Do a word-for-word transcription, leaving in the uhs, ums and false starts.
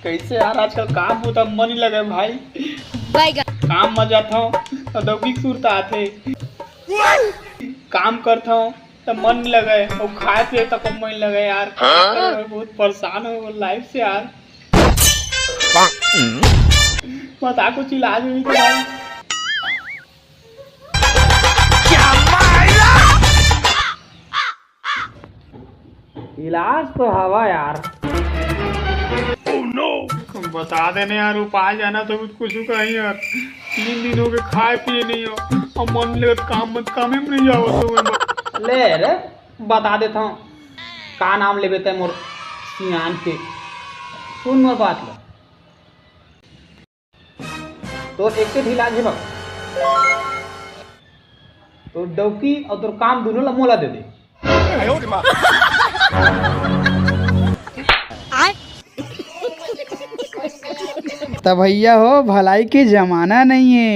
कइसे यार, आजकल काम बूता मन नइ लगे भाई। काम म जाथंव त डौकी के सुरता आथे, काम करथंव त मन नइ लगे, अउ खाए पिए तक मन नइ लगे यार। बहुत परेशान हों life से यार। बता कुछ इलाज होही त भाई। इलाज तो हवा यार। बता देने यार, उपाय जाना तो कुछ कहीं यार। तीन दिन होगे खाए पिए नइ हों, अउ मन नइ लगत काम मत, कामे म नइ जावत हों। ले रे, बता देथंव। का नाम लेबे तैं मोर सियान के? सुन मोर बात ल। तोर एके ठे इलाज हे बा। तोर डौकी अउ तोर काम दूनों ला मोला दे दे। त भइया हो, भलाई के जमाना नइ हे।